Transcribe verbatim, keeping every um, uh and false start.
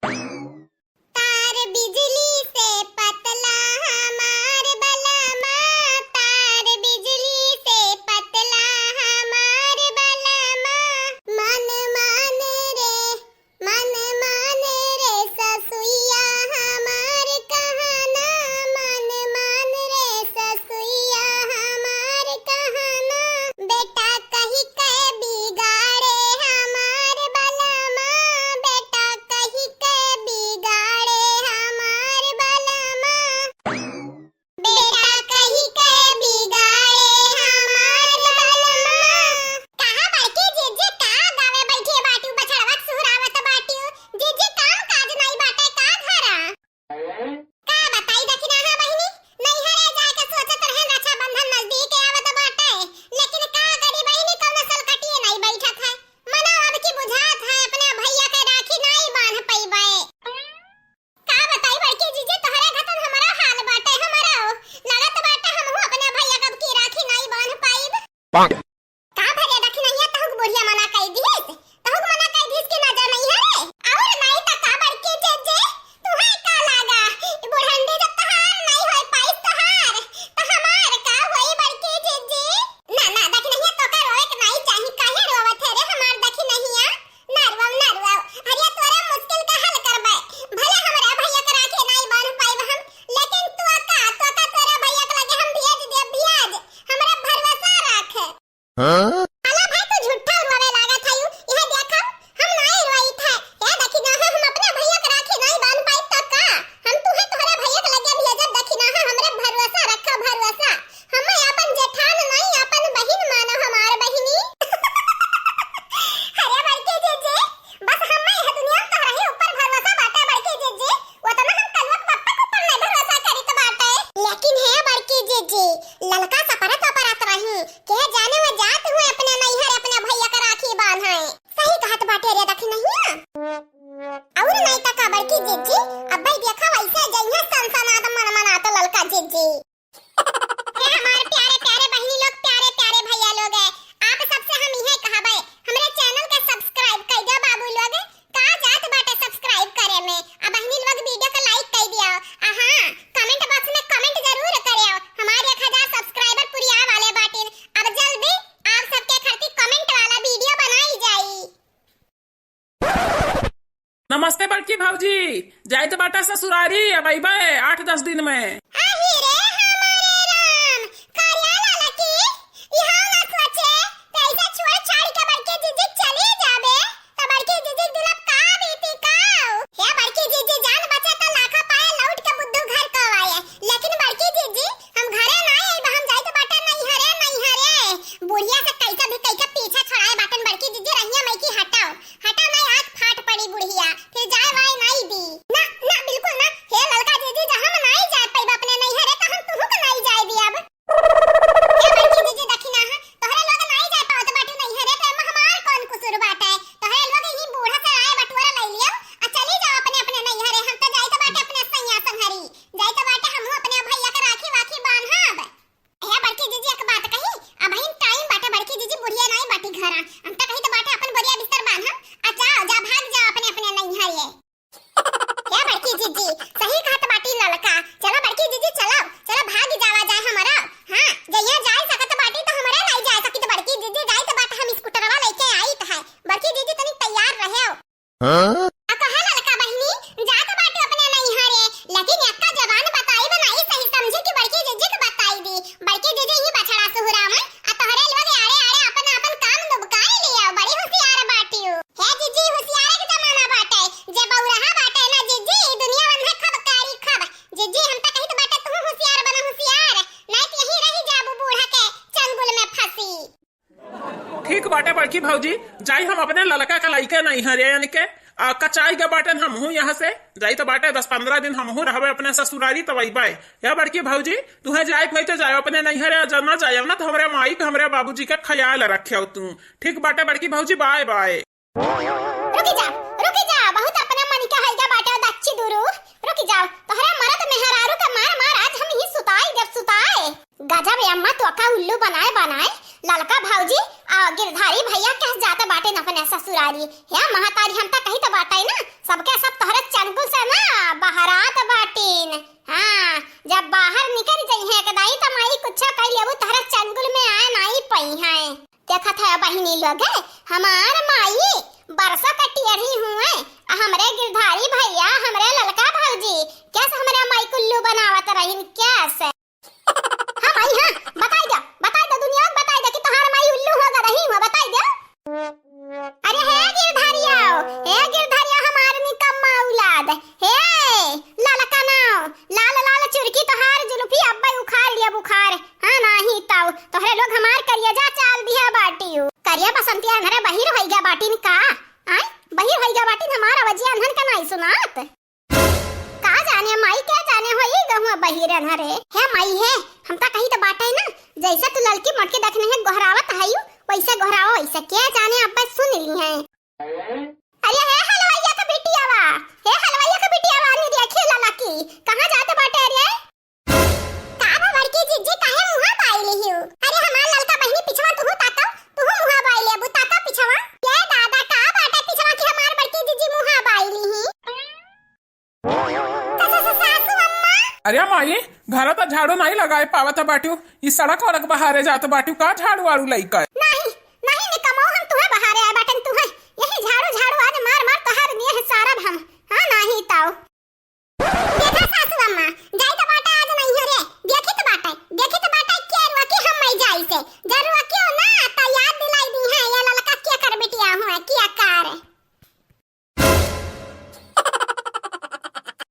तार बिजली से पतला हमार बलमा, तार बिजली से पतला हमार बलमा। मन मान रे, मन मान रे ससुइया हमार कहना, मन मान रे ससुइया हमार कहना। बेटा कहि के बिगाड़े हमार बलमा, बेटा कहि के बिगाड़े हमार बलमा। बेटा कहि के बिगाड़े हमार बलमा। कहाँ बड़की जिज्जी, का गावे बैठे बाटू, बछड़वा के सुहरावत बाटू? जिज्जी, काम काज नाई बाटे का घरा? का बताई दखिनहा बहिनी, नैहरे जाए के सोचत रहेन, रक्षाबंधन नजदीक आवत बाटे, लेकिन का करी बहिनी, कौनो सलकटिए नाई बैठत है। मनो अब की बुझात है, अपने भैया के राखी नाई बांध पइबे। का बताई बड़की जिज्जी, तोहरे घतन हमरो हाल बाटे, हमरो। लागत बाटे हमहू अपने भैया कब की राखी नाई बांध पाइब। का भरे दखिनहिया, तहुक बुढ़िया मना कइ दिहिस, तहुक मना कइ दिहिस कि ना जा नैहरे। और नाई त का बड़की जिज्जी, तुहे का लागा, ई बुढ़ंडी जब तहार नाई होई पाइस तहार, त हमार का होई बड़की जिज्जी? ना, ना, दखिनहिया तोका रोवे के नाई चाही, काहे रोवत है रे हमार दखिनहिया? ना रुआव, ना रुआव। अरे तोरे मुश्किल का हल करबे। भले हमरे भैया के राखी नाई बांध पाइब हम, लेकिन तू का, तू का तोरे भैया के लगे हम भेज देब, भेज। हमरा भरोसा रख। हाँ? अला भाई तू झूठा रोवे लागत है, यू, यह देखा, हम नाई रोई थे। ए दखिनहा, हम अपने भैया के राखी नाई बांध पाइब त का? हम तुहे तोहरे भैया के लगे भेजब दखिनहा, हमरे भरोसा रखा, भरोसा। हम्मे आपन जेठान नाई, आपन बहिन मानो हमार बहिनी। अरे बड़की जिज्जी, बस हम्मे यह दुनिया में तोहरे ही ऊपर भरोसा बाटे बड़की जिज्जी, ओतना हम कलुआ के पप्पा के ऊपर नहीं भरोसा करित बाटे। लेकिन हे बड़की जिज्जी, ललका सपरत सपरत रही, के जाने वो जात हुए अपने नैहर अपने भैया के राखी बांधे। सही कहत बाटे रे दखिनहिया। और नहीं त का बड़की जिज्जी, अब्बे देखा वैसे जइहे सनसनात मनमनात ललका जिज्जी। हे हमार प्यारे प्यारे बहिनी लोग, प्यारे प्यारे भैया लोग, आप सबसे हम इहे कहबे, हमरे channel के subscribe कइ दो बाबू लोग। का जात बाटे subscribe करे में? आ बहिनी लोग video के like कइ दियो। आ हाँ, comment box में comment जरूर करियो। हमार एक हजार subscriber पुरिया वाले बाटिन। अब जल्दी आप सबके खातिर comment वाला video बनाई जाई। नमस्ते बड़की भौजी, जाइत बाटा ससुरारी, अब अइबे आठ दस दिन में। आही रे हमारे राम, का रे ललकी, इहाँ ना सोचे, कैसे छोड़ छाड़ के बड़की जिज्जी चली जाबे, त बड़की जिज्जी दिल अब का बीती का? हे बड़की जिज्जी, जान बचे त लाखा पाए, लौट के बुद्धू घर को आए, लेकिन बड़की जिज्जी, हम घरे ना आइब, हम जाइत बाटे नैहरे, नैहरे। बुढ़िया से कैसे भी कैसे पीछा छोड़ाए बाटन बड़की जिज्जी, रहिया मई की हटाओ। हटा नाई, आँख फाट पड़ी बुढ़िया, फिर जाए वाए नाई दी। ना, ना, बिल्कुल ना। हे ललका जिज्जी, जब हम नाई जाए पाइब अपने नैहरे, त हम तुहू के नाई जाए दियब। हे बड़की जिज्जी, दखिनहा, तोहरे लोग नाई जाए पावत बाटू नैहरे, त एमा हमार कौन कुसुर बाटे? तोहरे लोग ही बूढ़ा से राय बटोरा लइ लियो, आ चली जाओ अपने, अपने नैहरे। हम त जाइत बाटे अपने सैया संहरी, जाइत बाटे हमहू अपने भैया के राखी वाखी बांधब। ए बड़की जिज्जी, एक बात कही, अबहिन time बाटे बड़की जिज्जी, बुढ़िया नाई बाटी घरा। हम त कही त बाटे अपन बोरिया बिस्तर बांधा, आ जाओ, जा भाग जाओ अपने अपने नैहरे। ए बड़की जिज्जी, सही कहत बाटी ललका। चला बड़की जिज्जी, चला, चला भाग जावा जाए हमरा। हाँ, जइया जाए सकत बाटी त हमरे नाई जाए सकित बड़की जिज्जी, जाइत बाटे हम स्कूटरवा लइके आइत है। बड़की जिज्जी तनी तैयार रहेव। हाँ? आ कहा ललका बहिनी, जात बाटू अपने नैहरे, लेकिन एक्का जबान बताइब नाई सही समझी कि बड़की जिज्जी के बताई दी। बड़की जिज्जी ही बछड़ा सुहरावन, आ तोहरे लोग आड़े आड़े आपन आपन काम दुबकाए लियो, बड़ी होशियार बाटियो। हे जिज्जी, होशियारे के जमाना बाटे, जे बौरहा बाटे ना जिज्जी, ई दुनिया वन्हे खब कारी खब। जिज्जी, हम त कहित बाटे तू होशियार बना होशियार, नाई त यहीं रहि जाबू बूढ़ा के चंगुल में फंसी। ठीक बाटे बड़की भौजी, जाई हम अपने ललका के लइके नैहरे आन के, आ, कचाई के बाटेन हमहू यहाँ से, जाई त बाटे दस पन्द्रह दिन हमहू रहबे अपने ससुरारी, तब अइबे। या बड़की भौजी, तुहे जाए के होई त जाए अपने नैहरे, आ जना जाए ना त हमरे माई के, हमरे बाबूजी के ख्याल रखे तू। ठीक बाटे बड़की भौजी, bye bye। रुकी जा, रुकी जा, बहुत अपने मन के हइगा बाटे दच्ची दुरू। रुकी जाओ, तोहरे मरद मेहरारू के मार मार आज हम ही सुताई देब सुताए। गजब अम्मा तोका उल्लू बनाए बनाए ललका भौजी आ गिरधारी भैया कह जात बाटे न अपने ससुरारी। हे महतारी, हम त कही त बाटे ना, सबके सब तोहरे चट बहिनी लोग, हमार माई बरसों का टेढ़ी हुए, आ हमरे गिरधारी भइया, हमरे ललका भौजी, कैसे हमरे माई क उल्लू बनावत रहिन, कैसे? हाँ माई, हाँ, बताई दे, बताई दे, दुनिया के बताई दे कि तोहार माई उल्लू हो ग रही हुआ, बताई दे। अरे हे गिरधारिया, हे गिरधारिया, हमार निकम्मा औलाद, हे ललका नाव, लाल लाल चुरकी तोहार जुल्फी अब्बे उखाड़ लिया बुखार। हाँ, नाही तब तोहरे लोग हमार करिया जा चाल दिया बाटियो। करिया बसंतिया हमारे बहिर होई गया बाटिन का? आय, बहिर होई गया बाटिन, हमार आवाजिया अनहन का नाही सुनात। का जाने माई, का जाने होई गहुआ बहिरन हरे। हे माई हे, हम ता कही तो बाटे ना, जैसे तू ललकी मोटकी देखने है गोहरावत हयू, वैसे गोहरावा, वैसे का जाने अब्बे सुन ली है। अरे हे हलवाइया का बिटियावा, हे हलवाइया का बिटियावा, नी देखियो ललकी, कहाँ जात बाटे रे? का बा बड़की जिज्जी, काहे मुँहा बाई लिहियो? अरे हमार ललका बहिनी पिछवा तुहू ताकव, तुहू मुँहा बाई लेबू, ताकव पिछवा। ये दादा का बाटे पिछवा कि हमार बड़की जिज्जी मुँहा बाई लिही? सा-, सा-, सा-, सासू अम्मा। अरे माई, घर त झाड़ू नाही लगाए पावत बाटियो, ई सड़क वड़क बहारे जात बाटियो, का झाड़ू वाड़ू लइका?